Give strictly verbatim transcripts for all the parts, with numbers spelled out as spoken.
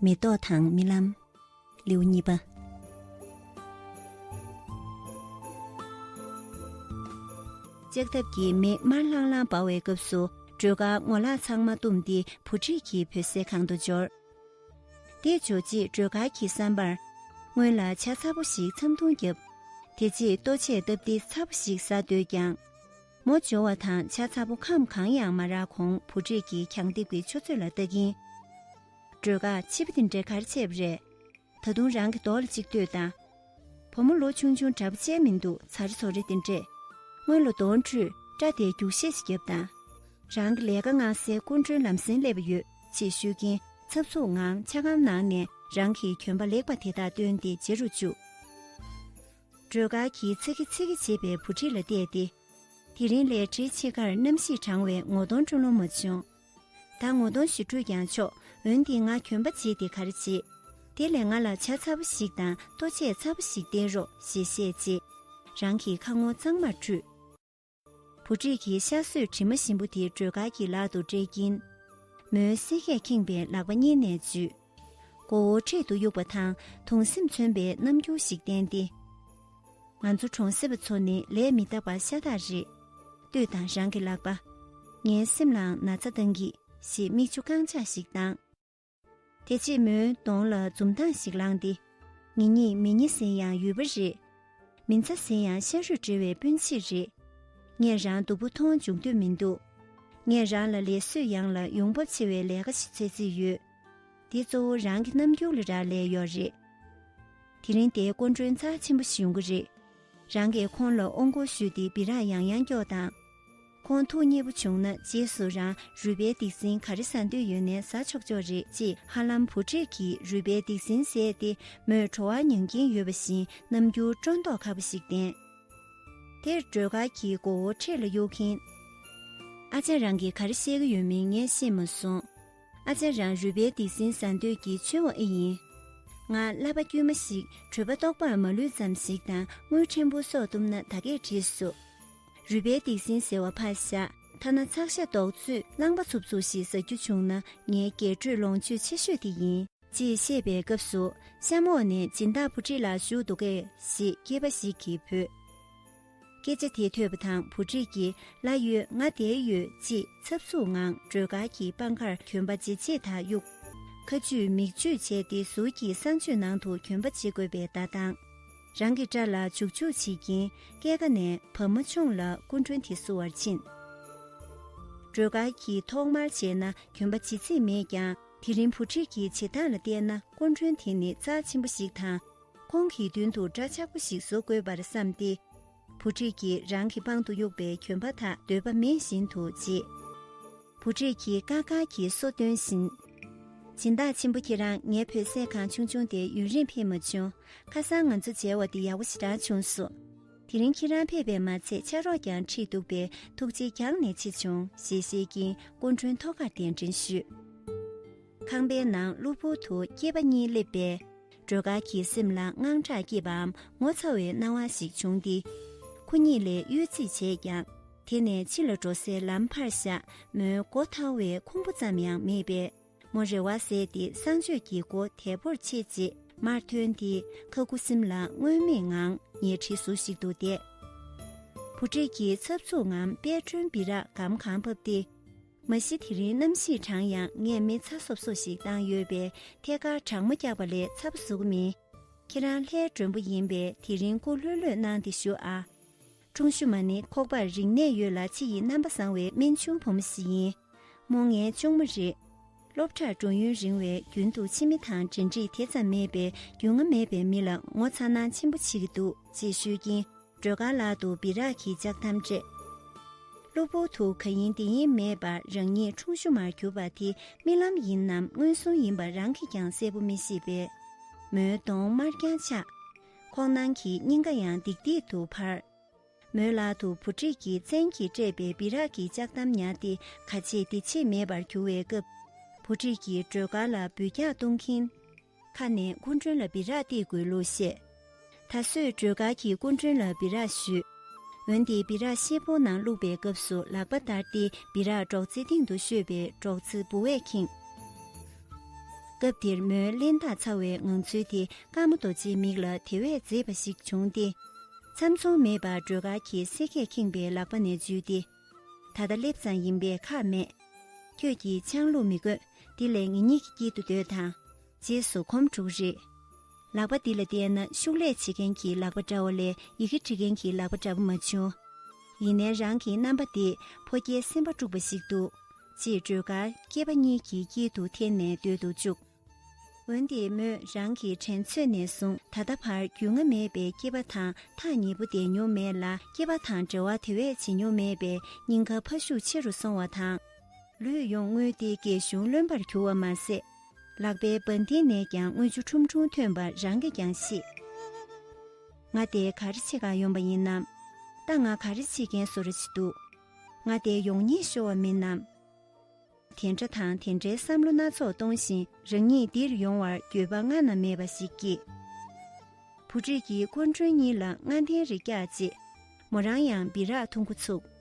མེ་ཏོག་དང་རྨི་ལམ། ལེའུ་གཉིས་པ། ལྕགས་ཐབ་ཀྱི་མེ་དམར་ལྷང་ལྷང་འབར་བའི་སྐབས་སུ། སྒྲོལ་དཀར་ངོ་ལག་ཚང་མ་བཏུམས་ཏེ་བུ་ཁྲིད་ཀྱི་བོད་ཟས་ཁང་དུ་འབྱོར། དེ་འབྱོར་རྗེས་སྒྲོལ་དཀར་གྱི་བསམ་པར། སྔོན་ལ་ཇ་ཚ་པོ་ཞིག་མཚམས་འཐུང་བརྒྱབ། དེ་རྗེས་ལྟོ་ཆས་སྟབས་བདེ་ཚ་པོ་ཞིག་ཟ་འདོད་ཀྱང་། མོ་འབྱོར་བ་དང་ཇ་ཚ་པོ་ཁམ་གང་ཡང་མ་རག་གོང་བུ་ཁྲིད་ཀྱིས་གྱང་ལྡེབས་ཀྱི་ཆུ་ཚོད་ལ་ལྟ་གིན། སྒྲོལ་དཀར། ཕྱི་པོ་དེ་འདྲས་ག་རེ་བྱས་པ་རེད། ད་དུང་རང་གི་རྡོག་ལ་གཅིག་ལྟོས་དང་། བུ་མོ་ལོ་ཆུང་ཆུང་འདྲ་པོ་ཅན་མི་འདུག་ཚར་ཚོ་རེ་དེ་འདྲས། སྔོན་ལ་གདོང་བཀྲུས། སྐྲ་དེ་རྒྱུག་ཤེས་ཤིག་བརྒྱབ་དང་། རང་གི་ལས་ཀ་མངགས་སའི་སྐུ་མགྲོན་ལམ་སེང་སླེབས་པ་ཡོད་ཅེས་ཞུས་ཀྱིན་འཚབ་འཚུབ་ངང་ཆ་སྒམ་ནང་ནས་རང་གི་གྱོན་པ་ལེགས་པ་དེ་དག་བཏོན་ཏེ་རྗེ་རུ་བཅུག་སྒྲོལ་དཀར་གྱིས་ཚ་གི་ཚི་གི་བྱེད་པའི་བུ་ཁྲིད་ལ་བལྟས་ཏེ། དེ་རིང་ལས་བྲེལ་ཆེ་ཁར་གནམ་གཤིས་གྲང་བས་ངོ་གདོང་བཀྲུ་ལོང་མ་བྱུང་། ད་ངོ་གདོང་ཞིག་བཀྲུས་ཀྱང་ཆོག་འོན་ཏེ་ང་གྱོན་པ་བརྗེས་ཏེ་ག་རེ་བྱེད། དེ་ལས་ང་ལ་ཇ་ཚ་པོ་ཞིག་དང་ལྟོ་ཆས་ཚ་པོ་ཞིག་བསྟན་རོགས་ཞེས་བཤད་རྗེས། རང་གི་ཁ་ངོ་གཙང་མར་བཀྲུས། བུ་ཁྲིད་ཀྱིས་ཤ་གསོས་དྲི་མ་ཞིམ་པོ་དེ་སྒྲོལ་དཀར་གྱི་ལག་ཏུ་སྤྲད་ཀྱིན། མོའི་སེར་སྐྱ་ཁེངས་པའི་ལག་པ་གཉིས་ནས་འཇུས། མགོ་བོ་འཕྲེད་དུ་གཡུགས་པ་དང་དུང་སེམས་མཚོན་པའི་རྣམ་འགྱུར་ཞིག་བསྟན་ཏེ། ང་ཚོ་གྲོང་གསེབ་པ་ཚོ་ནི་ལས་མི་རྟག་པ་ཤ་སྟག་རེད། ལྟོས་དང་རང་གི་ལག་པ། ངའི་སེམས་ལའང་ན་ཚ་བཏང་གི་ཞེས་མིག་ཆུ་རྐང་ཆག་ཞིག་བཏང་། དེ་རྗེས་མོའི་གདོང་ལ་འཛུམ་མདངས་ཤིག་ལངས་ཏེ། ངེད་གཉིས་མི་ཉལ་ཟིན་ཡང་ཡུལ་པ་རེད། མི་ཚ་ཟིན་ཡང་ཤ་རུས་འབྲེལ་བའི་སྤུན་མཆེད་རེད། ངས་རང་སྡུག་པོ་མཐོང་འཇུག་འདོད་མི་འདུག་ངས་རང་ལ་ལས་བཟོས་ཡང་ལ་ཡོང་འབབ་ཆེ་བའི་ལས་ཀ་ཞིག་འཚོལ་རྩིས་ཡོད། དེ་གཙོ་བོ་རང་གི་རྣམ་འགྱུར་ལ་རག་ལས་ཡོད་རེད། དེ་རིང་དེའི་སྐུ་མགྲོན་རྩ་ཆེན་པོ་ཞིག་ཡོང་གི་རེད། རང་གིས་ཁོང་ལ་དབུ་སྐོར་ཞུས་ཏེ་སྦི་རག་ཡང་ཡང་སྐྱོག་དང་། ཁོང་ཐུགས་མཉེས་པོ་བྱུང་ན་རྗེས་སུ་རང་རུས་སྦལ་སྡིག་སྲིན་ག་རེ་ཟ་འདོད་ཡོད་ནའི་ཟ་ཆོག་ཆོག་རེད་ཅེས་ཧ་ལམ་བུ་ཁྲིད་ཀྱིས་རུས་སྦལ་སྡིག་སྲིན་བཟས་ཏེ་མོས་བྲོ་བ་མྱོང་གིན་ཡོད་པ་བཞིན་རྣམ་འགྱུར་སྤྲོ་མདོག་ཁ་པོ་ཞིག་བསྟན། དེར་སྒྲོལ་དཀར་གྱིས་མགོ་བོ་འཕྲེད་ལ་གཡུག་གིན། ཨ་ཅག་རང་གིས་ག་རེ་བཤད་ཀྱི་ཡོད་མིན་ངས་ཤེས་མ་སོང་། ཨ་ཅག་རང་རུས་སྦལ་སྡིག་སྲིན་ཟ་འདོད་ཀྱིས་འཆོལ་བ་ཨེ་ཡིན། ང་བསླབ་པ་དཀྱུས་མ་ཞིག་གྲོད་པ་ལྟོགས་པར་མ་ལུས་ཙམ་ཞིག་དང་དངུལ་ཕྲན་བུ་སོགས་བཏུམ་ན་ད་གས་བྲིས་སོ། རུས་སྦལ་སྡིག་སྲིན་ཟེར་བ་ཕར་བཞག་ཐ་ན་ཚགས་ཤ་རྡོག་བཙོས་རླངས་པ་འཚུབ་འཚུབ་ཞིག་ཟ་རྒྱུ་བྱུང་ན་ངའི་རྒྱས་སྤྲོས་ལོངས་སྤྱོད་ཆེ་ཤོས་དེ་ཡིན། ཅེས་བཤད་པའི་སྐབས་སུ་གཤམ་འོག་ནས་སྦྱིན་བདག་བུ་ཁྲིད་ལགས་བཞུགས་འདུག་གས་ཞེས་སྐྱེས་པ་ཞིག་གིས་བོས། སྐད་ཆ་དེ་ཐོས་པ་དང་བུ་ཁྲིད་ཀྱིས་ལ་ཡོད་ང་བསྡད་ཡོད་ཅེས་འཚབ་འཚུབ་ངང་སྒྲོལ་དཀར་གྱི་པང་ཁར་གྱོན་པ་བརྗེ་བྱེད་དག་གཡུགས། ཁ་གཅུས་མིག་གཅུས་བྱས་ཏེ་ཟུར་གྱི་གསང་སྤྱོད་ནང་དུ་གྱོན་པ་བརྗེ་དགོས་པའི་བརྡ་བཏང་། རང་གི་སྐྲ་ལ་བྱུག་བྱུག་བྱེད་ཀྱིན་སྐས་ཀ་ནས་བར་མ་མཆོངས་ལ་སྐུ་མགྲོན་དེ་བསུ་བར་ཕྱིན། སྒྲོལ་དཀར་གྱིས་ཐོག་མར་བྱས་ན་གྱོན་པ་བརྗེ་རྩིས་མེད་ཀྱང་དེ་རིང་བུ་ཁྲིད་ཀྱི་བྱེད་སྟངས་ལ་བལྟས་ན་སྐུ་མགྲོན་དེ་ནི་རྩ་ཆེན་པོ་ཞིག་དང་། ཁོང་གི་མདུན་དུ་སྐྲ་ཆག་པོ་ཞིག་བཟོ་དགོས་པར་བསམས་ཏེ། བུ་ཁྲིད་ཀྱིས་རང་གི་པང་དུ་གཡུགས་པའི་གྱོན་པ་དག་འདོད་པ་མེད་བཞིན་དུ་བརྗེས། བུ་ཁྲིད་ཀྱིས་ཀ་ཀ་གི་སོ་འདོན་བཞིན། སྦྱིན་བདག་ཆེན་པོ་ཁྱེད་རང་ངའི་བོད་ཟས་ཁང་ཆུང་ཆུང་དེར་ཡུན་རིང་ཕེབས་མ་བྱུང་། ཁ་སང་ང་ཚོ་མཇལ་བ་དེ་ཡག་པོ་ཞེ་དྲག་བྱུང་སོང་། དེ་རིང་ཁྱེད་རང་ཕེབས་པས་མ་ཚད་ཕྱག་རོགས་ཀྱང་ཁྲིད་འདུག་པས་ཐུགས་རྗེ་རྒྱང་ནས་ཆེ་བྱུང་ཞེས་བཤད་ཀྱིན་སྐུ་མགྲོན་ཐོག་ཁར་གདན་འདྲེན་ཞུས། ཁང་པའི་ནང་གློ་བུར་དུ་སྐྱེས་པ་གཉིས་སླེབས་པས། སྒྲོལ་དཀར་གྱི་སེམས་ལ་དངངས་སྐྲག་སྐྱེས་པའམ་ངོ་ཚ་བའི་སྣང་བ་ཞིག་བྱུང་སྟེ། ཁོ་གཉིས་ལས་གཡོལ་རྩིས་བྱས་ཀྱང་། དེ་ནས་ཕྱི་ལ་འགྲོ་སའི་ལམ་ཕར་བཞག་མོའི་སྒོ་ཐག་པའི་ཁུང་བུ་ཙམ་ཡང་མེད་པས། མོ་རེ་བ་ཟད་དེ་གསང་སྤྱོད་ཀྱི་སྒོ་དལ་པོར་ཕྱེ་རྗེས་མར་ཐོན་ཏེ་ཁ་ཁུ་སིམ་ལ་སྔོན་མེད་ངང་ཉལ་ཁྲིའི་ཟུར་ཞིག་ཏུ་བསྡད། བུ་ཁྲིད་ཀྱིས་འཚབ་འཚུབ་ངང་པད་སྒྲོན་སྦི་རག་སྒམ་གང་ཕབ་སྟེ། མ་གཞི་དེ་རིང་གནམ་གཤིས་གྲང་ཡང་ངས་མི་ཚ་སོབ་སོབ་ཞིག་བཏང་ཡོད་པས་ཐད་ཀར་གྲང་མོ་རྒྱག་པ་ལས་ཚ་པོ་བཟོ་གི་མིན། ཁྱེད་རང་ལྷའི་མགྲོན་པོ་ཡིན་པས་དེ་རིང་སྐུ་ལྷོད་ལྷོད་གནང་སྟེ་བཞུགས་ཨ། ཁྲུང་ཞུ་མ་ནི་ཁོག་པར་རིག་གནས་ཡོད་ལ་ཕྱི་ཡི་རྣམ་པ་བཟང་བའི་སྨན་ཆུང་བུ་མོ་ཞིག་ཡིན། མོ་ངའི་གཅུང་མོ་རེད། སློབ་གྲྭར་འགྲོ་ཡུན་རིང་བས་རྒྱུན་དུ་ཕྱི་མི་དང་འབྲེལ་འདྲིས་དེ་ཙམ་མེད་པས་རྒྱུས་མངའ་མེད་པའི་མི་ལ་ངོ་ཚ་སྣང་ཆེན་པོ་བྱེད་ཀྱི་འདུག་ཅེས་ཤོད་ཀྱིན། སྒྲོལ་དཀར་ལག་ཏུ་སྦི་རག་གི་ལྕགས་ཐམ་སྤྲད། གློ་བུར་དུ་ག་ཡིན་འདི་ཡིན་མེད་པར་རང་ཉིད་ཁྲུང་ཞུ་མར་གྱུར་པ་དེ་རྨི་ལམ་ཡིན་ནམ་མངོན་སུམ་ཡིན་པ་རང་གིས་ཀྱང་གསལ་པོ་མི་ཤེས་པས། མོའི་གདོང་དམར་རྐྱང་ཆགས། ཁོག་ནང་གི་སྙིང་ག་ཡང་ལྡིག་ལྡིག་ཏུ་འཕར། མོའི་ལག་ཏུ་བུ་ཁྲིད་ཀྱིས་བཙན་གྱིས་སྤྲད་པའི་སྦི་རག་གི་ལྕགས་ཐམ་ཉར་ཏེ་ག་བྱེད་འདི་བྱེད་མེད་པར་གྱུར་བའི་སྐབས། བུ་ཁྲིད་ཀྱིས་སྒྲོལ་དཀར་ལ་འབུད་རྒྱག་གཏོང་གིན། ཁ་ནས་སྐུ་མགྲོན་ལ་སྦི་རག་སྟེར་དགོས་ལུགས་བཤད། ད་གཟོད་སྒྲོལ་དཀར་གྱིས་སྐུ་མགྲོན་ལ་སྦི་རག་གཞུས། འོན་ཏེ་སྦི་རག་ཤེལ་ཕོར་ནང་བླུགས་པའི་སྐབས་སུ་ལག་པ་བརྡར་ཏེ་སྦི་རག་སྒྲོག་ཙེ་སྟེང་དུ་བཤོས་པས་སྒྲོག་ཙེ་ལྦུ་བས་ཁེངས། སྐབས་དེར་མོའི་གླེན་རྟགས་ཚ་བའི་ངང་ཚུལ་དེ་ཀརྨ་རྡོ་རྗེའི་མིག་ལ་དེ་བས་མཛེས་པ་ཞིག་བྱུང་སྟེ། མཚམས་མཚོན་མེད་པར་སྒྲོལ་དཀར་གྱིས་སེར་སྐྱས་ཁེངས་པའི་ལག་པ་ནས་འཇུས་ཏེ། ད་ལྟ་སླེབས་ཙམ་ཡིན་པས་ཁག་མེད། ཁྱོད་ཀྱིས་ཆང་བླུགས་མི་དགོས། འདི་ལས་ངེད་གཉིས་ཀྱི་དཀྱིལ་དུ་སྡོད་དང་། རྗེས་སུ་གོམ་དཀྲུག་རེད། ལག་པ་འདི་ལ་བལྟས་ན་ཤུགས་ལས་བྱེད་མཁན་གྱི་ལག་པ་འདྲ་བ་ལས་ཡི་གེ་འབྲི་མཁན་གྱི་ལག་པ་འདྲ་པོ་མ་བྱུང་། ཡིན་ནའི་རང་གི་རྣམ་པ་འདི་ཕོ་སྐྱེས་སེམས་པ་དཀྲུགས་པ་ཞིག་འདུག་ཅེས་སྒྲོལ་དཀར་སྐྱེས་པ་གཉིས་ཀྱི་དཀྱིལ་དུ་འཐེན་ནས་སྡོད་དུ་བཅུག་འོན་ཏེ་མོས་རང་གི་དྲན་ཚོད་ནས་བཟུང་ད་ལྟ་བར་རྒྱུས་མངའ་མེད་པའི་སྐྱེས་པ་དང་ཐག་ཉེ་པོ་བསྡད་མྱོང་མེད་ལ། སྐྱེས་པ་དང་འབྲེལ་བ་དེ་བས་བྱེད་མྱོང་མེད་པས་སྙིང་ཁ་ཕར་ཤུགས་ཆེ་རུ་སོང་བ་དང་། ལུས་ཡོངས་རྔུལ་ཏེ་སྒལ་གཞུང་རློན་པར་གྱུར་བ་མ་ཟད། ལག་པའི་འབའ་ཐིག་ནས་ཀྱང་རྔུལ་ཆུ་ཁྲུམ་ཁྲུམ་ཐོན་པ་རང་གིས་ཀྱང་ཤེས། ང་དེ་ག་རེ་བྱེད་གར་ཡོང་པ་ཡིན་ནམ། ད་ང་ག་རེ་བྱེད་མཁན་བཟོ་འདྲ་ཅིག་འདུག་ང་དེ་ཡོང་ཉེས་ཤོར་བ་མིན་ནམ། དེ་འདྲ་དང་དེ་འདྲའི་བསམ་བློ་སྣ་ཚོགས་གཏོང་བཞིན་རང་ཉིད་འདིར་ཡོང་བར་འགྱོད་པ་སྔ་ན་མེད་པ་ཞིག་སྐྱེས། བུ་ཁྲིད་ཀྱིས་སྐུ་མགྲོན་གཉིས་ལ་སྔ་ལྡན་རེ་བཀྱགས་རྗེས། མོ་རང་ཡང་སྦི་རག་འཐུང་འགོ་ཚུགས།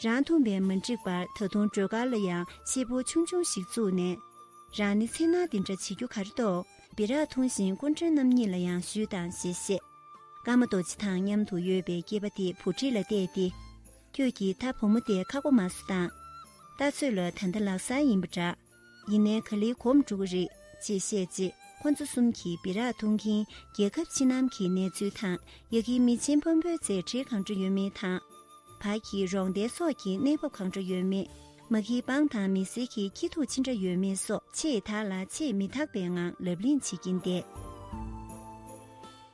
རང་འཐུང་བས་མ་འགྲིག་པར་ད་དུང་སྒྲོལ་དཀར་ལ་ཡང་ཕྱི་པོ་ཆུང་ཆུང་ཞིག་བཙུགས་ནས། རང་ནི་འཚེར་སྣང་འདི་འདྲ་བྱེད་རྒྱུ་ག་རེ་འདུག་སྦི་རག་འཐུང་བཞིན་སྐུ་མགྲོན་རྣམ་གཉིས་ལ་ཡང་ཞུས་དང་ཞེས་བཤད། ཀརྨ་རྡོ་རྗེ་དང་མཉམ་དུ་ཡོད་པའི་སྐྱེས་པ་དེས་བུ་ཁྲིད་ལ་བལྟས་ཏེ། ཁྱོད་ཀྱིས་ད་བུ་མོ་དེ་ཁག་པོ་མ་བཟོ་དང་། ལྟ་ཚོད་ལ་ད་ལྟ་ལག་གསར་ཡིན་པ་འདྲ། ཡིན་ནའི་ག་ལེར་གོམ་འགྲོ་གི་རེད། ཅེས་བཤད་རྗེས་ཁོ་ཚོ་གསུམ་གྱིས་སྦི་རག་འཐུང་མཁན་རྒྱལ་ཁབ་ཕྱི་ནང་གི་གནས་ཚུལ་དང་། ཡ་གིའི་མི་ཆེན་དཔོན་པོའི་མཛད་འཕྲིན་གང་འདྲ་ཡོད་མེད་དང་། བར་གྱི་རོགས་ཟླའི་སོགས་ཀྱི་གནས་བབ་གང་འདྲ་ཡོད་མེད། མ་གིའི་འབངས་དང་མི་སེར་གྱི་སྐྱིད་སྡུག་ཅི་འདྲ་ཡོད་མེད་སོགས་ཆེས་དག་ལ་ཆེས་མི་དག་པའི་ངང་ལབ་གླེང་བྱེད་ཀྱིན་བསྡད།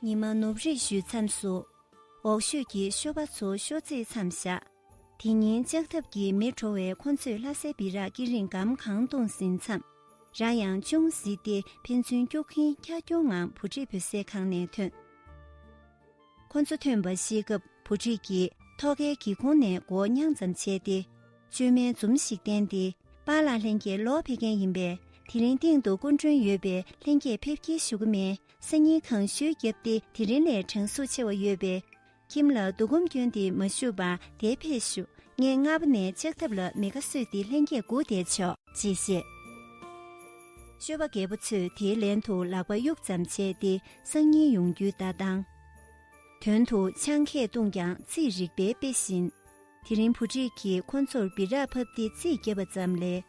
ཉི་མ་ནུབ་རེས་ཞུ་མཚམས་སུ། འོག་ཤོད་ཀྱི་ཤོ་པ་ཚོ་ཤོ་རྩེད་མཚམས་བཞག་དེ་ཉིན་ལྕགས་ཐབ་ཀྱི་མེ་བྲོ་བས་ཁོ་ཚོས་ལྷ་སའི་སྦི་རག་སྐྱེ་རིང་སྒམ་གང་བཏུང་ཟིན་མཚམས། ར་ཡང་ཅུང་གཟིགས་ཏེ་ཕན་ཚུན་སྐྱོག་གིན་འཁྱག་སྐྱོ་ངང་བུ་ཁྲིད་བོད་ཟས་ཁང་ནས་ཐོན། ཁོ་ཚོ་ཐོན་པ་ཤེས་སྐབས་བུ་ཁྲིད་ཀྱིས་ཐོག་ཁའི་སྒེའུ་ཁུང་ནས་མགོ་བོ་མྱངས་ཙམ་བྱས་ཏེ། བཅོས་མའི་འཛུམ་ཞིག་བསྟན་ཏེ། པཱ་ལགས་ལྷན་རྒྱས་ལོག་ཕེབས་མཁན་ཡིན་པས། དེ་རིང་སྟེང་དུ་སྐུ་མགྲོན་ཡོད་པས་ལྷན་རྒྱས་ཕེབས་སྐྱེལ་ཞུ་གི་མེད། སང་ཉིན་གང་ཞུས་བརྒྱབ་སྟེ་དེ་རིང་ལས་གྲང་ཟུག་ཆེ་བ་ཡོད་པས། ཁྱིམ་ལ་སྡུག་སྐོམ་སྐྱོན་ཏེ་མ་བཞུགས་པར་འདིར་ཕེབས་ཤོག་ངས་སྔ་པོ་ནས་ལྕགས་ཐབ་ལ་མེ་ཁ་གསོས་ཏེ་ལྷན་རྒྱས་སྒུག་བསྡད་ཆོག་ཅེས་བཤད། ཤོ་པ་རྒད་པོ་ཚོས་དེའི་ལན་དུ་ལག་པ་གཡུག་ཙམ་བྱས་ཏེ་སང་ཉིན་ཡོང་རྒྱུའི་ལྟ་སྟངས། དོན་དུ་ཆང་ཁས་བཏུངས་ཀྱང་རྩིས་རིག་པའི་དཔེ་བཞིན། དེ་རིང་བུ་ཁྲིད་ཀྱིས་ཁོ་ཚོར་སྦི་རག་ཕབ་སྟེ་རྩིས་བརྒྱབ་པ་ཙམ་ལས།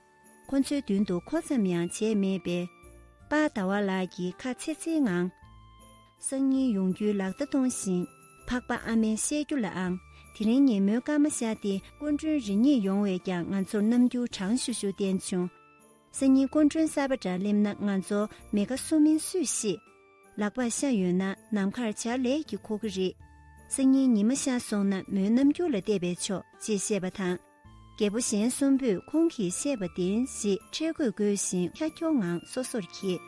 ཁོ་ཚོའི་མདུན་དུ་ཁོ་ཙམ་ཡང་བྱས་མེད་པས། པཱ་ཟླ་བ་ལགས་ཀྱིས་ཁ་ཚེར་ཚེར་ངང་། སང་ཉིན་ཡོང་རྒྱུའི་ལག་བརྡ་གཏོང་བཞིན། འཕགས་པ་ཨ་མས་བཤད་རྒྱུ་ལའང་། དེ་རིང་ཉིན་མོའི་སྐར་མ་ཤར་ཏེ་སྐུ་མགྲོན་རེ་གཉིས་ཡོང་བས་ཀྱང་ང་ཚོར་རྣམ་འགྱུར་གྲང་ཤུར་ཤུར་བསྟན་བྱུང་། སང་ཉིན་སྐུ་མགྲོན་གསར་པ་འདྲ་སླེབས་ན་ང་ཚོ་མེ་ཁ་གསོ་མིན་སུས་ཤེས། ལག་པར་ཤ་ཡོད་ན་ནམ་མཁར་བྱ་ལས་ཀྱིས་འཁོར་གྱི་རེད། སང་ཉིན་ཉི་མ་ཤར་སོང་ན་མོའི་རྣམ་འགྱུར་ལ་བལྟས་པས་ཆོག་ཅེས་བཤད་པ་དང་། རྒད་པོ་གཞན་གསུམ་པོས་ཁོང་གིས་བཤད་པ་བདེན་ཞེས་ཁྲེལ་དགོད་དགོད་བཞིན་འཁྱག་སྐྱོ་ངང་སོ་སོར་གྱེས།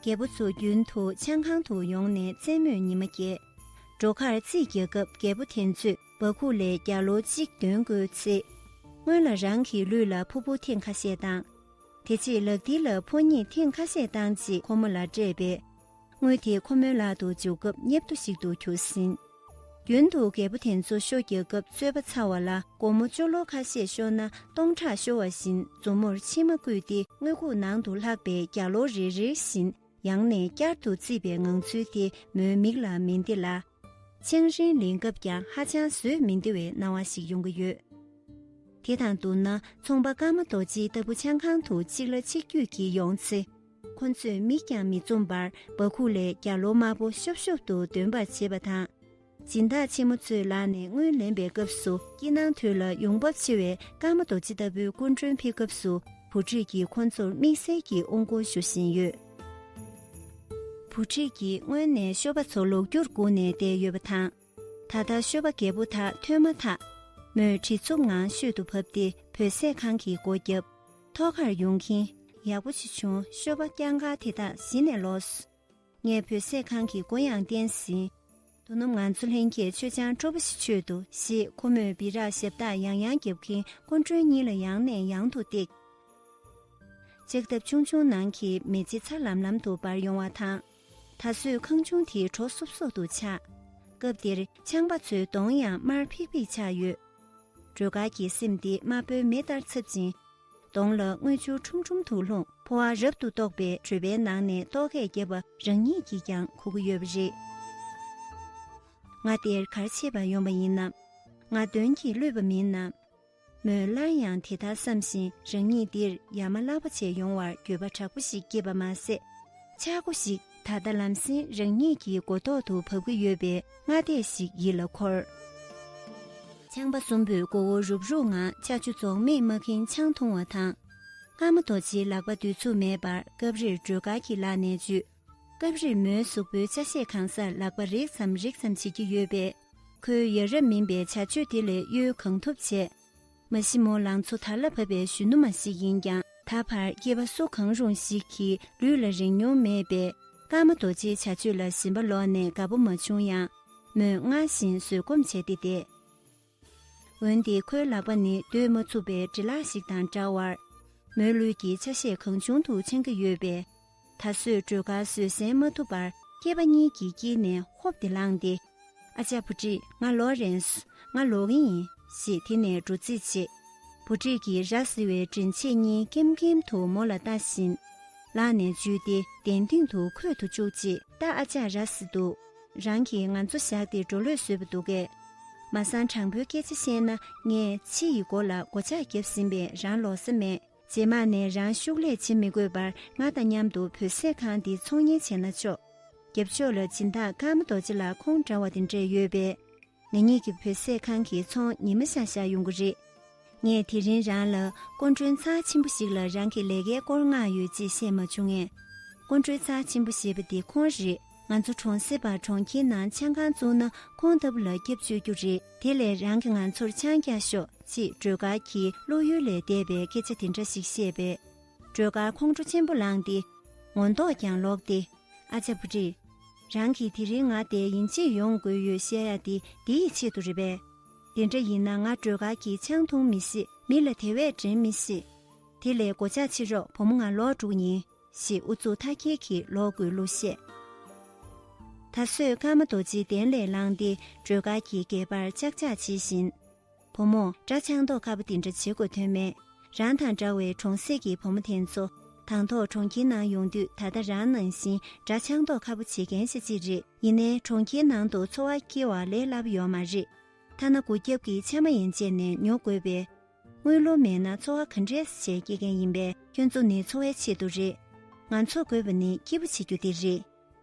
རྒད་པོ་ཚོ་རྒྱུན་དུ་ཆང་ཁང་དུ་ཡོང་ནས་རྩེད་མོས་ཉི་མ་བརྒྱད། འགྲོ་ཁར་རྩིས་རྒྱག་སྐབས་རྒད་པོ་དེ་ཚོས་སྦ་ཁུག་ལས་རྒྱ་ལོ་གཅིག་འདོན་དགོས་ཚེ། སྔོན་ལ་རང་གི་ལུས་ལ་ཕུར་བུ་ཐེངས་ཁ་ཤས་བཏང་། དེ་རྗེས་ལག་མཐིལ་ལ་ཕོ་གཉིས་ཐེངས་ཁ་ཤས་བཏང་རྗེས་ཁོ་མོ་ལ་སྤྲད་པས། དངུལ་དེ་ཁོ་མོའི་ལག་ཏུ་འཇུག་སྐབས་ཉེབ་ཏོ་ཞིག་ཏུ་གྱུར་ཟིན། རྒྱུན་དུ་རྒད་པོ་དེ་ཚོ་ཤོ་རྒྱག་སྐབས་རྩོད་པ་ཚ་བ་ལ་སྒོར་མོ་བཅུ་ལོ་ཁ་ཤས་ཤོར་ན་སྟོང་ཕྲག་ཤོར་བ་བཞིན་མཛུབ་མོར་མཆིལ་མ་བསྐུས་ཏེ་དངུལ་ཁུག་ནང་དུ་ལྷག་པའི་རྒྱ་ལོ་རེ་རེ་བཞིན་ཡང་ནས་བསྐྱར་དུ་བརྩིས་པའི་ངང་ཚུལ་དེ་མོའི་མིག་ལ་མི་བདེ་ལ། ཆང་རིན་ལེན་སྐབས་ཀྱང་ཧ་ཅང་བཟོད་མི་བདེ་བའི་སྣང་བ་ཞིག་ཡོང་གི་ཡོད། དེ་དང་བསྡུར་ན་ཚོང་པ་ཀརྨ་རྡོ་རྗེ་ལྟ་བུ་ཆང་ཁང་དུ་གཅིག་ལ་གཅིག་བརྒྱུད་ཀྱིས་ཡོང་ཚེ། ཁོ་ཚོས་མིག་ཀྱང་མི་འཛུམ་པར་སྦ་ཁུག་ལས་རྒྱ་ལོ་དམར་པོ་ཤོབ་ཤོབ་ཏུ་འདོན་པར་བྱེད་པ་དང་། སྦྱིན་བདག་ཆེན་མོ་ཚོའི་ལག་ནས་དངུལ་ལེན་པའི་སྐབས་སུ་སྐྱིད་སྣང་དོད་ལ་ཡོང་འབབ་ཆེ་བའི་ཀརྨ་རྡོ་རྗེ་ལྟ་བུའི་སྐུ་མགྲོན་ཕེབས་སྐབས་སུ་བུ་ཁྲིད་ཀྱིས་ཁོ་ཚོར་དམིགས་བསལ་གྱི་དབུ་སྐོར་ཞུ་བཞིན་ཡོད། བུ་ཁྲིད་ཀྱིས་སྔོན་ནས་ཤོ་པ་ཚོ་ལོག་རྒྱུར་སྒུག་ནས་བསྡད་ཡོད་པ་དང་། ད་ལྟ་ཤོ་པ་རྒད་པོ་དག་ཐོན་མ་ཐག་མོས་གྲི་འཚུབ་ངང་ཤོད་དུ་བབས་ཏེ་བོད་ཟས་ཁང་གི་སྒོ་བརྒྱབ། ཐོག་ཁར་ཡོང་གིན། ཡག་པོ་ཅིག་བྱུང་། ཤོ་པ་རྐྱང་དཀར་དེ་དག་གཞི་ནས་ལོག་སོང་། ངས་བོད་ཟས་ཁང་གི་སྒོ་ཡང་བསྟན་ཟིན། དོ་ནུབ་ང་ཚོ་ལྷན་རྒྱས་མཆོད་ཆང་སྤྲོ་པོ་ཞིག་མཆོད་དོ་ཞེས་ཁོ་མོས་སྦི་རག་ཞབས་བཏགས་ཡང་ཡང་བརྒྱབ་གིན་སྐུ་མགྲོན་གཉིས་ལ་ཡང་ནས་ཡང་དུ་བཏེགས། ལྕགས་ཐབ་ཆུང་ཆུང་ནང་གི་མེ་ལྕེ་ཚ་ལམ་ལམ་དུ་འབར་ཡོང་བ་དང་། ད་གཟོད་ཁང་ཆུང་དེའི་གྲོ་སོབ་སོབ་ཏུ་ཆགས། སྐབས་དེར་ཆང་པ་ཚོའི་གདོང་ཡང་དམར་ཕིག་ཕིག་ཆགས་ཡོད། སྒྲོལ་དཀར་གྱི་སེམས་དེ་དམར་པོའི་མེ་ལྟར་ཚབས་ཅིང་། གདོང་ལ་དངུལ་ཆུ་ཁྲུམ་ཁྲུམ་དུ་ལྷུང་། ཕོ་བ་རབ་ཏུ་བཏོག་པའི་གྲོད་པའི་ནང་ནས་ལྟོ་གས་བརྒྱབ་པ་རང་ཉིད་ཀྱིས་ཀྱང་གོ་གི་ཡོད་པ་རེད། ང་འདིར་ག་རེ་བྱེད་པར་ཡོང་པ་ཡིན་ནམ། ང་གདོན་གྱིས་བསླུས་པ་མིན་ནམ། མོས་སླར་ཡང་དེ་ལྟར་བསམ་བཞིན་རང་ཉིད་འདིར་ཡ་མ་བརླག་པ་བྱས་ཡོང་བར་འགྱོད་པ་དྲག་པོ་ཞིག་སྐྱེས་པ་མ་ཟད། ཆག་སྒོ་ཞིག་ད་ལྟ་ལམ་སེང་རང་ཉིད་ཀྱི་མགོ་ཐོག་ཏུ་བབས་ཀྱི་ཡོད་པའི་སྔ་ལྟས་ཤིག་ཡིད་ལ་འཁོར། ཆང་པ་གསུམ་པོས་མགོ་བོ་རུབ་རུབ་ངང་ཆ་ཆུ་རྫོགས་མེད་མ་འཁེན་ཆང་འཐུང་བ་དང་། ཀརྨ་རྡོ་རྗེའི་ལག་པ་སྡོད་ཚུགས་མེད་པར་སྐབས་རེར་སྒྲོལ་དཀར་གྱི་ལག་ནས་འཇུས། སྐབས་རེར་མོའི་གཟུགས་པོའི་ཆ་ཤས་གང་སར་ལག་པ་རེག་ཙམ་རེག་ཙམ་བྱེད་ཀྱི་ཡོད་པས། ཁོའི་ཡ་རབས་མིན་པའི་བྱ་སྤྱོད་དེ་ལས་གཡོལ་གང་ཐུབ་བྱས། མ་གཞི་མོ་ལང་ཚོ་དར་ལ་བབས་པའི་གཞོན་ནུ་མ་ཞིག་ཡིན་ཀྱང་། ད་བར་སྐྱེས་པ་སུ་གང་རུང་ཞིག་གི་ལུས་ལ་རེག་མྱོང་མེད་པས། ཀརྨ་རྡོ་རྗེའི་བྱ་སྤྱོད་ལ་ཞེན་པ་ལོག་ནས་དགའ་པོ་མ་བྱུང་ཡང་། མོས་སྔར་བཞིན་བཟོད་སྒོམ་བྱས་ཏེ་བསྡད། འོན་ཏེ་ཁོའི་ལག་པ་ནི་སྡོད་མ་ཚུགས་པའི་འདྲེ་ལག་ཞིག་དང་འདྲ་བར། མོའི་ལུས་ཀྱི་ཆ་ཤས་གང་བྱུང་དུ་འཆང་གི་ཡོད་པས། ད་གཟོད་སྒྲོལ་དཀར་བཟོད་བསྲན་མ་ཐུབ་པར་སྐེད་པ་གཉིས་ཀྱི་དཀྱིལ་ནས་ཧོབ་སྟེ་ལངས་ཏེ། ཨ་ཅག་བུ་ཁྲིད། ང་ལོག་རན། ང་ལོག་གི་ཡིན། ཞེས་དེ་ནས་འགྲོ་རྩིས་བྱེད། བུ་ཁྲིད་ཀྱིས་ར་བཟི་བའི་མགྲིན་ཆས་གཉིས་ཀེམ་ཀེམ་དུ་མོ་ལ་ལྟ་བཞིན། ལག་ནས་འཇུས་ཏེ་གདན་སྟེང་དུ་འཁོད་དུ་བཅུག་ཅིག་ད་ཨ་ཅག་ར་བཟི་འདུག་རང་གིས་ང་ཚོ་བཞག་སྟེ་འགྲོ་ལྷོད་བཟོས་པ་འདུག་གས། མ་གསང་དྲང་པོའི་སྐད་ཆ་བཤད་ན། ངས་ཕྱི་ཡི་སྒོ་ལ་སྒོ་ལྕགས་བརྒྱབ་ཟིན་པས་རང་ལོག་ས་མེད། རྗེས་མ་ནས་རང་ཤུགས་ལས་བྱེད་མི་དགོས་པར་ང་དང་མཉམ་དུ་བོད་ཟས་ཁང་འདི་ཚོང་གཉེར་བྱས་ན་ཆོག་རྒྱབ་ཕྱོགས་ལ་སྦྱིན་བདག་ཀརྨ་རྡོ་རྗེ་ལགས་ཁོང་འདྲ་བ་དེ་འདྲས་ཡོད་པས། ང་གཉིས་ཀྱི་བོད་ཟས་ཁང་གི་ཚོང་ཉི་མ་ཤར་ཤར་ཡོང་གི་རེད། ངས་དེ་རིང་རང་ལ་སྐུ་མགྲོན་རྩ་ཆེན་པོ་ཞིག་ལ་རང་གི་ལས་ཀའི་སྐོར་མངགས་ཡོད་ཅེས་བཤད་མ་བྱུང་ངས། སྐུ་མགྲོན་རྩ་ཆེན་པོ་ཞེས་པ་དེ་ཁོང་རེད། ང་ཚོ་གྲོང་གསེབ་པ་གྲོང་ཁྱེར་ནང་ཆང་ཁང་བཙུགས་ན་ཁོང་ལྟ་བུ་ལ་སྐྱབས་བཅོལ་རྒྱུ་རེད། དེ་ལས་རང་གིས་ང་ཚོར་ཆང་བརྒྱག་ཤོག་ཅེས་སྒྲོལ་དཀར་གྱིས་བློ་ཡུལ་ལས་འདས་པའི་སྐད་ཆ་དེ་འདྲ་ཞིག་བཤད་པས། སྒྲོལ་དཀར་ཁོང་ཁྲོ་ཆེན་པོ་ལངས་ཏེ། ངོ་མདོག་ཀྱང་ལོག་སྟེ། ཨ་ཅག་བུ་ཁྲིད། རང་གིས་དེ་རིང་ང་དེ་ཡིན་གཅིག་ཡོང་དགོས་ཡོད་བཤད་ཡ་དེ་འདི་ཡི་ཆེད་དུ་རེད་པས། དེ་འདྲ་ཡིན་ན་ང་སྒྲོལ་དཀར་གྱིས་ཆང་འཐུང་མི་ཤེས། མི་ལ་དེ་བས་འགྲན་མི་ཤེས། དེ་ལས་སྒོ་ལྕགས་ཕྱེ་རོགས། བུ་མོ་ང་ལོག་འགྲོ་གི་ཡིན། ཞེས་ཨུ་ཚུགས་མཐའ་སྐྱེལ་གྱིས་ལོག་དགོས་ལུགས་བཤད། ད་གཟོད་ཀརྨ་རྡོ་རྗེ་གདན་ལས་ལངས་ཏེ་སྒྲོལ་དཀར་གྱི་སྒལ་པར་ཅག་ཅག་བྱེད་བཞིན། བུ་མོ། སྒྲ་ཆང་མདོག་ཁ་པོ་དེ་འདྲ་བྱེད་དགོས་དོན་མེད། རང་དང་འདྲ་བའི་གྲོང་གསེབ་ཀྱི་བུ་མོ་དེ་ཚོ། དང་ཐོག་གྲོང་ཁྱེར་ནང་ཡོང་དུས་ད་ལྟ་རང་ནང་བཞིན་སྒྲ་ཆང་མདོག་ཁ་པོ་བྱེད་མཁན་ཞིག་ཅིག་རེད། ཡིན་ནའི་གྲོང་ཁྱེར་ནང་དུ་འཚོ་བ་སྐྱེལ་བ་ལས་སླ་པོ་ཡོད་མ་རེད། ཐ་ན་སྒོ་རྒྱབ་ཀྱི་ཕྱེ་མ་ཡན་ཆད་ནས་ཉོ་དགོས་པས། དངུལ་ལོར་མེད་ན་འཚོ་བ་ག་འདྲས་བྱས་སྐྱེལ་མཁན་ཡིན་པས། ཁྱོད་ཚོ་ནི་འཚོ་བའི་ཆེད་དུ་རེད། ང་ཚོ་དགོས་པ་ནི་སྐྱིད་པོ་བྱེད་རྒྱུ་དེ་རེད།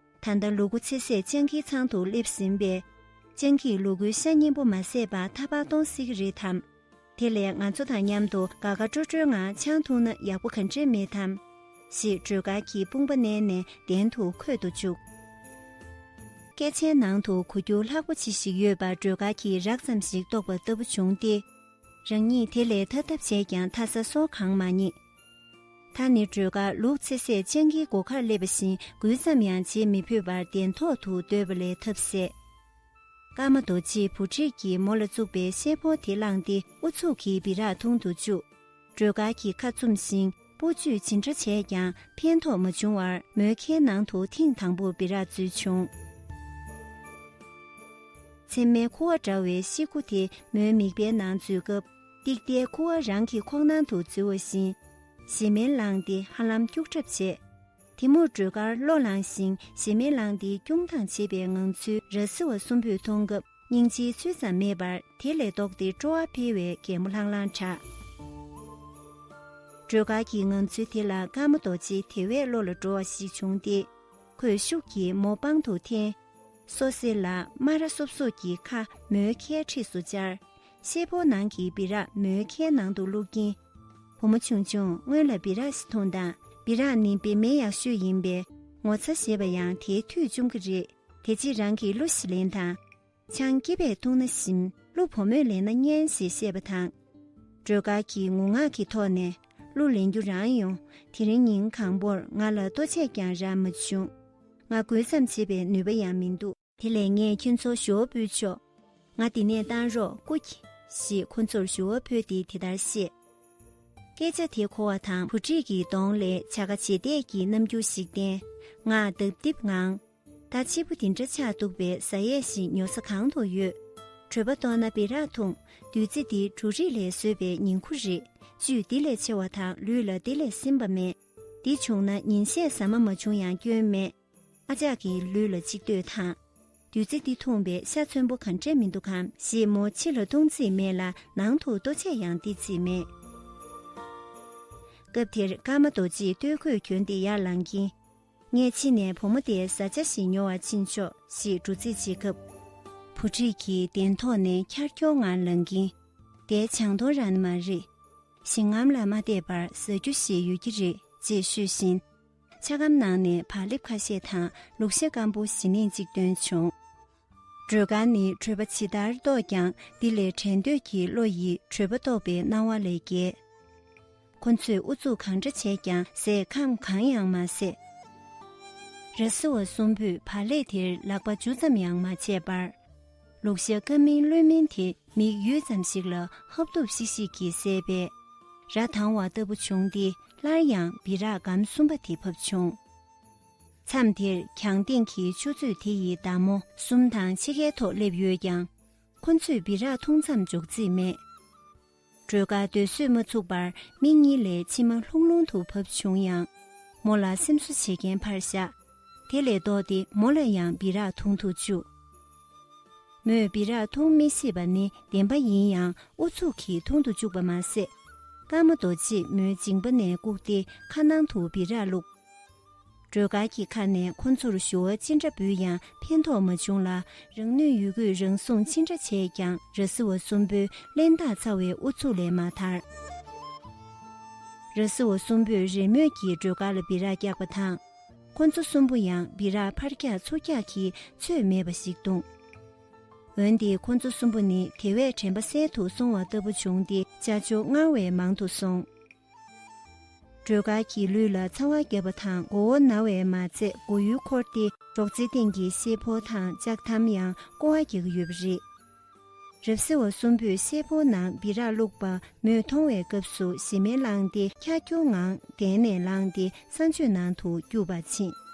ད་ལྟ་ལུ་གུ་ཚེ་ཟད་སྤྱང་ཀིའི་ཚང་དུ་སླེབས་ཟིན་པས། སྤྱང་ཀིས་ལུ་གུའི་ཤ་སྙིང་པོ་མ་བཟས་པར་ཐག་པ་གཏོང་སྲིད་ཀྱི་རེད་དམ། དེ་ལས་ང་ཚོ་དང་མཉམ་དུ་དགའ་དགའ་སྤྲོ་སྤྲོའི་ངང་ཆང་འཐུང་ན་ཡག་པོ་ག་འདྲས་མེད་དམ། ཞེས་སྒྲོལ་དཀར་གྱིས་དཔུང་པ་མནན་ནས་གདན་དུ་འཁོད་དུ་བཅུག་སྐད་ཆའི་ནང་དུ་གོ་རྒྱུ་ལྷག་པོ་ཅི་ཞིག་ཡོད་པ་སྒྲོལ་དཀར་གྱིས་རགས་ཙམ་ཞིག་རྟོགས་པ་ལྟ་བུ་བྱུང་སྟེ། རང་ཉིད་དེ་ལས་ཐར་ཐབས་བྱས་ཀྱང་ཐར་ས་སོ་གང་མ་རྙེད། ད་ནི་སྒྲོལ་དཀར་ལུག་ཚེ་ཟད་སྤྱང་ཀིའི་སྒོ་ཁར་སླེབས་པ་བཞིན་འགུལ་ཙམ་ཡང་བྱེད་མི་ཕོད་པར་གདན་ཐོག་ཏུ་སྡོད་པ་ལས་ཐབས་ཟད། ཀརྨ་རྡོ་རྗེས་བུ་ཁྲིད་ཀྱིས་མོ་ལ་བཙུགས་པའི་ཤེལ་ཕོར་དེ་བླངས་ཏེ་ཨུ་ཚུགས་ཀྱིས་སྦི་རག་འཐུང་དུ་བཅུག་སྒྲོལ་དཀར་གྱིས་ཁ་བཙུམ་ཞིང་སྤོ་བཅུག་ཇི་འདྲ་བྱས་ཀྱང་ཕན་ཐོགས་མ་བྱུང་བར་མོའི་ཁའི་ནང་དུ་ཐེངས་དང་པོར་སྦི་རག་འཛུལ་བྱུང་། ཚེར་མའི་ཁུ་བ་འདྲ་བའི་ཤི་ཁུ་དེ་མོའི་མིད་པའི་ནང་འཛུལ་སྐབས། ཏིག་ཏའི་ཁུ་བ་རང་གི་ཁོག་ནང་དུ་འཛུལ་བ་བཞིན། ཞེ་མེར་ལངས་ཏེ་ཧ་ལམ་སྐྱུག་བྲབ་བྱས། དེ་མུར་སྒྲོལ་དཀར་བློ་ལངས་ཤིང་ཞེ་མེར་ལངས་ཏེ་སྐྱུང་ཐང་བྱེད་པའི་ངང་ཚུལ་ར་བཟི་བ་གསུམ་པོས་མཐོང་སྐབས། སྙིང་རྗེའི་ཚུལ་ཙམ་མེད་པར་དེ་ལས་ལྡོག་སྟེ་སྤྲོ་བ་འཕེལ་བའི་གད་མོ་ལྷང་ལྷང་བསྒྲགས། སྒྲོལ་དཀར་གྱི་ངང་ཚུལ་དེ་ལ་ཀརྨ་རྡོ་རྗེ་དེ་བས་བློ་ལ་འགྲོ་བ་ཞིག་བྱུང་སྟེ། ཁོས་ཤུགས་ཀྱིས་མོ་པང་དུ་འཐེན། སོ་སེ་ལ་སྨ་ར་སོབ་སོབ་ཀྱི་ཁ་མོའི་ཁའི་འཁྲིས་སུ་སྦྱར། ཤེལ་ཕོར་ནང་གི་སྦི་རག་མོའི་ཁའི་ནང་དུ་བླུགས་ཀྱིན། བུ་མོ་ཆུང་ཆུང་སྔོན་ལ་སྦི་རག་ཞིག་འཐུང་དང་། སྦི་རག་ནི་བེ་མེ་ཡག་ཤོས་ཡིན་པས། ངོ་ཚ་ཞེས་པ་ཡང་དེའི་མཐུས་བཅོམ་གྱི་རེད། དེ་རྗེས་རང་གིས་གླུ་ཞིག་ལེན་དང་། ཆང་སྐྱེས་པས་འཐུང་ན་ཞིམ། གླུ་བུ་མོས་ལེན་ན་སྙན་ཞེས་བཤད་པ་དང་། སྒྲོལ་དཀར་གྱིས་ངུ་ངག་གི་ཐོག་ནས་གླུ་ལེན་རྒྱུ་རང་ཡོང་། དེ་རིང་ཉིན་གང་པོར་ང་ལ་ལྟོ་ཆས་ཀྱང་རག་མ་བྱུང་། ང་འགུལ་ཙམ་བྱེད་པའི་ནུས་པ་ཡང་མི་འདུག་དེ་ལས་ངས་ཁྱོད་ཚོར་ཞུ་བ་ཕུལ་ཆོག་ང་འདི་ནས་བཏང་རོགས་སྐུ་མཁྱེན། ཞེས་ཁོ་ཚོར་ཞུ་བ་ཕུལ་ཏེ་དེ་ལྟར་བཤད། སྐད་ཆ་དེ་གོ་བ་དང་བུ་ཁྲིད་ཀྱི་གདོང་ལས་བྱ་དགའ་བྱེད་གཏད་ཀྱི་རྣམ་འགྱུར་ཞིག་བསྟན། ང་ལྡབ་ལྡིབ་ངང་། ད་ཕྱི་པོ་འདི་འདྲ་ཆགས་འདུག་པས་ཟ་ཡས་ཤིག་ཉོ་ས་གང་དུ་ཡོད། གྲོད་པ་ལྟོགས་ན་སྦི་རག་འཐུང་། བདུད་རྩི་འདི་འབྲུ་རིགས་ལས་བཟོས་པའི་ཉིང་ཁུ་རེད། བཅུད་འདི་ལས་ཆེ་བ་དང་ལུས་ལ་འདི་ལས་སིམ་པ་མེད། འདི་བྱུང་ན་ཉིན་ཤས་ཟ་མ་མ་བྱུང་ཡང་སྐྱོན་མེད། ཨ་ཅག་གིས་ལུས་ལ་གཅིག་ལྟོས་དང་། བདུད་རྩི་འདི་འཐུངས་པས་ཤ་ཚོན་པོ་གང་འདྲ་མི་འདུག་གམ་ཞེས་མོ་ཕྱི་ལ་ལྟུང་རྩིས་མེད་ལ་ནང་དུ་ལྟོ་ཆས་ཡང་ལྟོས་རྩིས་མེད། སྐབས་དེར་ཀརྨ་རྡོ་རྗེས་སྟོད་གོས་གྱོན་ཏེ་ཡར་ལངས་ཀྱིན། ངས་ཕྱི་ནས་བུ་མོ་དེའི་བཟའ་བཅའ་ཞིག་ཉོ་བར་ཕྱིན་ཆོག་ཞེས་འདྲི་རྩིས་བྱེད་སྐབས། བུ་ཁྲིད་ཀྱིས་གདན་ཐོག་ནས་འཁྱར་འཁྱོར་ངང་ལངས་ཀྱིན། དེ་བྱང་དོ་རན་མ་རེད། ཞིང་ངམ་ལ་མ་བལྟས་པར་ཟ་རྒྱུ་ཞིག་ཡོད་ཀྱི་རེད་ཅེས་ཤོད་བཞིན། ཆ་སྒམ་ནང་ནས་བག་ལེབ་ཁ་ཤས་དང་ལུག་ཤ་སྐམ་པོ་ཞིམ་ནས་གཅིག་བཏོན་བྱུང་། སྒྲོལ་དཀར་ནི་གྲོད་པ་ཇི་ལྟར་ལྟོགས་ཀྱང་འདི་ལས་བྲན་འདོད་ཀྱི་བློ་ཡིས་གྲོད་པ་ལྟོགས་པའི་སྣང་བ་ལས་བརྒལ། ཁོ་ཚོས་ཨུ་ཚུགས་གང་འདྲ་བྱས་ཀྱང་ཟས་ཁམ་གང་ཡང་མ་ཟད། ར་བཟི་བ་གསུམ་པོས་བག་ལེབ་དེར་ལག་པ་འཇུ་ཙམ་ཡང་མ་བྱས་པར། ལུག་ཤ་སྐམ་མིན་རློན་མིན་དེ་མིག་ཡུད་ཙམ་ཞིག་ལ་ཧབ་ཐུབ་ཤིག་ཤིག་གིས་བཟས་པས། ར་དང་བ་ལྟ་བུ་བྱུང་སྟེ་སླར་ཡང་སྦི་རག་སྒམ་གསུམ་པ་དེ་ཕབ་བྱུང་། མཚམས་དེར་གྱང་སྟེང་གི་ཆུ་ཚོད་དེ་ཡི་མདའ་མོ་གསུམ་དང་ཕྱེད་ཀའི་ཐོག་སླེབས་ཡོད་ཀྱང་། ཁོ་ཚོས་སྦི་རག་འཐུང་མཚམས་འཇོག་རྩིས་མེད། སྒྲོལ་དཀར་སྡོད་བཟོད་མ་ཚུགས་པར་མིག་གཉིས་ལས་མཆི་མ་ལྷུང་ལྷུང་དུ་བབས་བྱུང་ཡང་། མོ་ལ་སེམས་གསོ་བྱེད་མཁན་ཕར་བཞག་དེ་ལས་ལྡོག་སྟེ་མོ་ལ་ཡང་སྦི་རག་འཐུང་དུ་བཅུག་མོས་སྦི་རག་འཐུང་མི་སྲིད་པ་ནི་བདེན་པ་ཡིན་ཡང་ཨུ་ཚུགས་ཀྱིས་འཐུང་དུ་བཅུག་པ་མ་ཟད། ཀརྨ་རྡོ་རྗེས་མོའི་མཇིང་པ་ནས་བཀུག་སྟེ་ཁ་ནང་དུ་སྦི་རག་བླུགས། སྒྲོལ་དཀར་གྱི་ཁ་ནས་ཁོ་ཚོར་ཞུ་བ་ཅི་འདྲ་འབུལ་ཡང་ཕན་ཐོགས་མ་བྱུང་ལ། རང་ནུས་ཡོད་རྒུས་རང་སྲུང་ཅི་འདྲ་བྱས་ཀྱང་ར་བཟི་བ་གསུམ་པོའི་གླེན་རྟགས་ཚ་བའི་ཨུ་ཚུགས་ལས་མ་ཐར། ར་བཟི་བ་གསུམ་པོས་རེས་མོས་ཀྱིས་སྒྲོལ་དཀར་ལ་སྦི་རག་བཀྱགས་པ་དང་། ཁོ་ཚོ་གསུམ་པོ་ཡང་སྦི་རག་ཕར་བཀྱགས་ཚུར་བཀྱགས་ཀྱིས་ཚོད་མེད་པ་ཞིག་བཏུངས། འོན་ཏེ་ཁོ་ཚོ་གསུམ་པོ་ནི་དེ་བས་དྲན་པ་གསལ་དུ་སོང་བ་ལྟ་བུ་བྱུང་སྟེ་ཅ་ཅོ་སྔར་བས་མང་དུ་སོང་། སྒྲོལ་དཀར་གྱི་ལུས་ལ་ཚ་བ་བརྒྱབ་པ་དང་མགོ་བོ་ན་བས་མ་ཚད་མགོ་ཡུ་འཁོར་ཏེ་སྒྲོག་ཙེ་སྟེང་གི་ཤེལ་ཕོར་དང་ལྕགས་ཐམ་ཡང་སྐོར་བ་རྒྱག་གི་ཡོད་པ་རེད། རབ་སེ་བ་གསུམ་པོས་ཤེལ་ཕོར་ནང་སྦི་རག་བླུགས་པ་མོས་མཐོང་བའི་སྐབས་སུ་ཞེ་མེར་ལངས་ཏེ་འཁྱར་འཁྱོར་ངང་གདན་ནས་ལངས་ཏེ་གསང་སྤྱོད་ནང་དུ་བསྐྱུར་བར་ཕྱིན།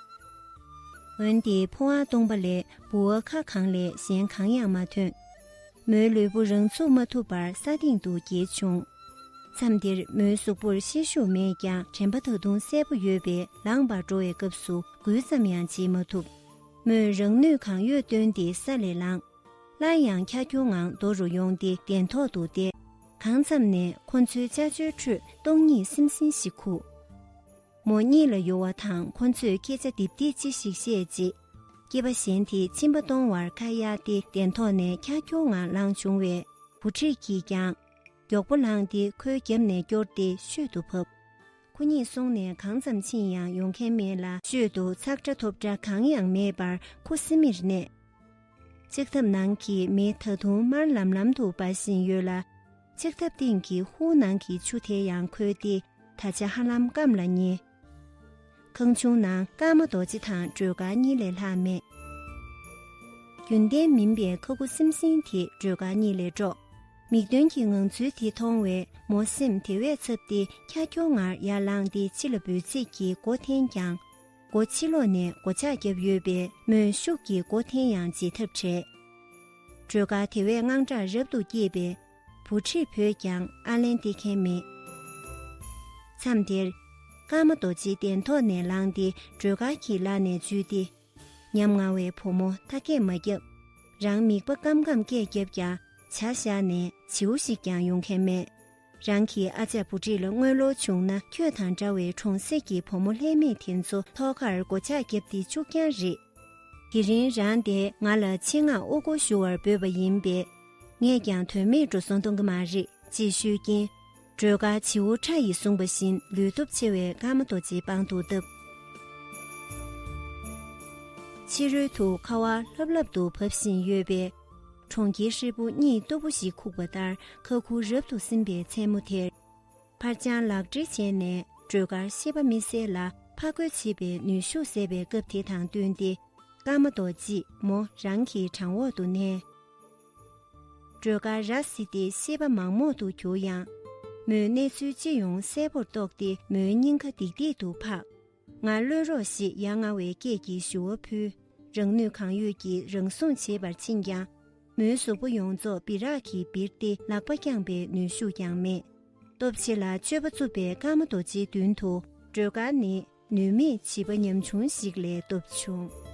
འོན་ཏེ་ཕོ་བ་སྟོང་པ་ལས་ལྦུ་བ་ཁ་གང་ལས་གཞན་གང་ཡང་མ་ཐོན། མོའི་ལུས་པོ་རང་ཚུགས་མ་ཐུབ་པར་ས་སྟེང་དུ་འགྱེལ་བྱུང་། མཚམས་དེར་མོའི་གཟུགས་པོར་ཤེད་ཤུགས་མེད་ཀྱང་དྲན་པ་ད་དུང་གསལ་པོ་ཡོད་པས་ལངས་པར་འགྲོ་བའི་སྐབས་སུ་འགུལ་ཙམ་ཡང་བྱེད་མ་ཐུབ། མོས་རང་ནུས་གང་ཡོད་བཏོན་ཏེ་ས་ལས་ལངས། སླར་ཡང་འཁྱར་འཁྱོར་ངང་རྡོ་རུ་ཡོང་སྟེ་གདན་ཐོག་ཏུ་བསྡད། གང་ཙམ་ནས་ཁོ་ཚོའི་ཅ་ཅོའི་ཁྲོད་སྟོང་ཉིད་སིམ་སིམ་ཞིག་ཁུག་མོ་གཉིད་ལ་ཡུར་བ་དང་ཁོ་ཚོས་སྐད་ཆ་ལྡིབ་ལྡིབ་ཅིག་ཞིག་བཤད་རྗེས། སྐྱེས་པ་གཞན་དེ་གཅིན་པ་གཏོང་བར་ཁ་གཡར་ཏེ་གདན་ཐོག་ནས་འཁྱར་འཁྱོར་ངང་ལངས་བྱུང་བས་བུ་ཁྲིད་ཀྱིས་ཀྱང་མགྱོགས་པོ་ལངས་ཏེ་ཁོའི་རྒྱབ་ནས་སྐྱོར་ཏེ་ཤོད་དུ་བབས། ཁོ་གཉིད་སོང་ནས་གང་ཙམ་ཕྱིན་ཡང་ཡོང་མཁན་མེད་ལ། ཤོད་དུ་ཚག་སྒྲ་ཐོབ་སྒྲ་གང་ཡང་མེད་པར་ཁོ་སི་མིར་གནས། ལྕགས་ཐབ་ནང་གི་མེ་ད་དུང་དམར་ལམ་ལམ་དུ་འབར་བཞིན་ཡོད་ལ། ལྕགས་ཐབ་སྟེང་གི་ཧུའུ་ནང་གི་ཆུ་དེ་ཡང་ཁོལ་ཏེ་ད་ཆ་ཧ་ལམ་སྐམ་ལ་ཉེ། ཁང་ཆུང་ནང་ཀརྨ་རྡོ་རྗེ་དང་སྒྲོལ་དཀར་གཉིས་ལས་ལྷག་མེད། རྒྱུན་ལྡན་མིན་པའི་ཁ་ཁུ་སིམ་སིམ་དེ་སྒྲོལ་དཀར་གཉིད་ལས་དཀྲོགས། མིག་མདུན་གྱི་ངང་ཚུལ་དེ་མཐོང་བས་མོ་སེམས་དེ་བས་འཚབ་སྟེ་འཁྱར་འཁྱོར་ངང་ཡར་ལངས་ཏེ་ཕྱི་ལ་འབུད་རྩིས་ཀྱིས་སྒོ་འཐེན་ཀྱང་། སྒོ་ཕྱི་ལོགས་ནས་སྒོ་ལྕགས་བརྒྱབ་ཡོད་པས་མོས་ཤུགས་ཀྱིས་སྒོ་འཐེན་ཡང་བརྗེད་ཐབས་བྲལ། སྒྲོལ་དཀར་དེ་བས་དངངས་སྐྲག་རབ་ཏུ་སྐྱེས་པས་བུ་ཁྲིད་བོས་ཀྱང་ཨ་ལན་སྟེར་མཁན་མེད། མཚམས་དེར། ཀརྨ་རྡོ་རྗེ་གདན་ཐོག་ནས་ལངས་ཏེ་སྒྲོལ་དཀར་གྱི་ལག་ནས་འཇུས་ཏེ། ཉམ་ང་བའི་བུ་མོ་ད་སྐད་མ་བརྒྱབ། རང་མིད་པ་སྐམ་སྐམ་སྐད་བརྒྱབ་ཀྱང་ཇ་བཞག་ནས་བྱིའུ་ཞིག་ཀྱང་ཡོང་མཁན་མེད། རང་གི་ཨ་ཅག་བུ་ཁྲིད་ལ་དངུལ་ལོར་བྱུང་ན་ཁྱོད་དང་འདྲ་བའི་གྲོང་གསེབ་ཀྱི་བུ་མོ་ལྷད་མེད་དེ་ཚོ་ཐོག་ཁར་སྒོ་ལྕགས་བརྒྱབ་སྟེ་བཅུག་རྐྱང་རེད། དེ་རིང་རང་དེ་ང་ལ་ཆེད་མངགས་དབུ་སྐོར་ཞུ་བར་འབོད་པ་ཡིན་པས། ངས་ཀྱང་དོན་མེད་འགྲོ་སོང་གཏོང་གི་མ་རེད་ཅེས་ཤོད་ཀྱིན། སྒྲོལ་དཀར་བྱིའུ་ཁྲ་ཡིས་བཟུང་པ་བཞིན་ལུས་སྟོབས་ཆེ་བའི་ཀརྨ་རྡོ་རྗེའི་པང་དུ་བརྡབས། ཕྱི་རོལ་དུ་ཁ་བ་ལྷབ་ལྷབ་ཏུ་བབས་བཞིན་ཡོད་པས། གྲོང་ཁྱེར་ཧྲིལ་པོ་གཉིད་སྟུག་པོ་ཞིག་ཁུག་པ་ལྟར་ཁ་ཁུ་རབ་ཏུ་ཟིན་པའི་མཚན་མོ་དེར། ཕར་འགྱངས་ལག་སྦྲེལ་བྱས་ནས་སྒྲོལ་དཀར་ཤེས་པ་མི་གསལ་ལ་ཕར་རྒོལ་བྱེད་པའི་ནུས་ཤུགས་ཟད་པའི་སྐབས་དེ་དང་བསྟུན་ཏེ། ཀརྨ་རྡོ་རྗེས་མོ་རང་གི་བྲང་འོག་ཏུ་མནན། སྒྲོལ་དཀར་ར་བཟི་སྟེ་ཤེས་པ་མག་མོག་ཏུ་གྱུར་ཡང་། མོས་གནས་ཚུལ་ཅི་ཡོང་གསལ་པོར་རྟོགས་ཏེ་མོའི་སྙིང་ཁ་ལྡིག་ལྡིག་ཏུ་འཕགས། ང་གློད་རོགས་ཞེས་ཡ་ང་བའི་སྐད་ཀྱིས་ཞུ་བ་ཕུལ། རང་ནུས་གང་ཡོད་ཀྱིས་རང་སྲུང་བྱེད་པར་ཕྱིན་ཀྱང་། མོའི་གཟུགས་པོ་ཡོངས་རྫོགས་སྦི་རག་གིས་སྦིར་ཏེ་ལག་པ་བརྐྱངས་པའི་ནུས་ཤུགས་ཀྱང་མེད། སྟོབས་ཆེ་ལ་སྤྱོད་པ་རྩུབ་པའི་ཀརྨ་རྡོ་རྗེའི་མདུན་དུ་སྒྲོལ་དཀར་ནི་ནུས་མེད་བྱིས་པ་ཉམ་ཆུང་ཞིག་ལས་སྟོབས་ཆུང་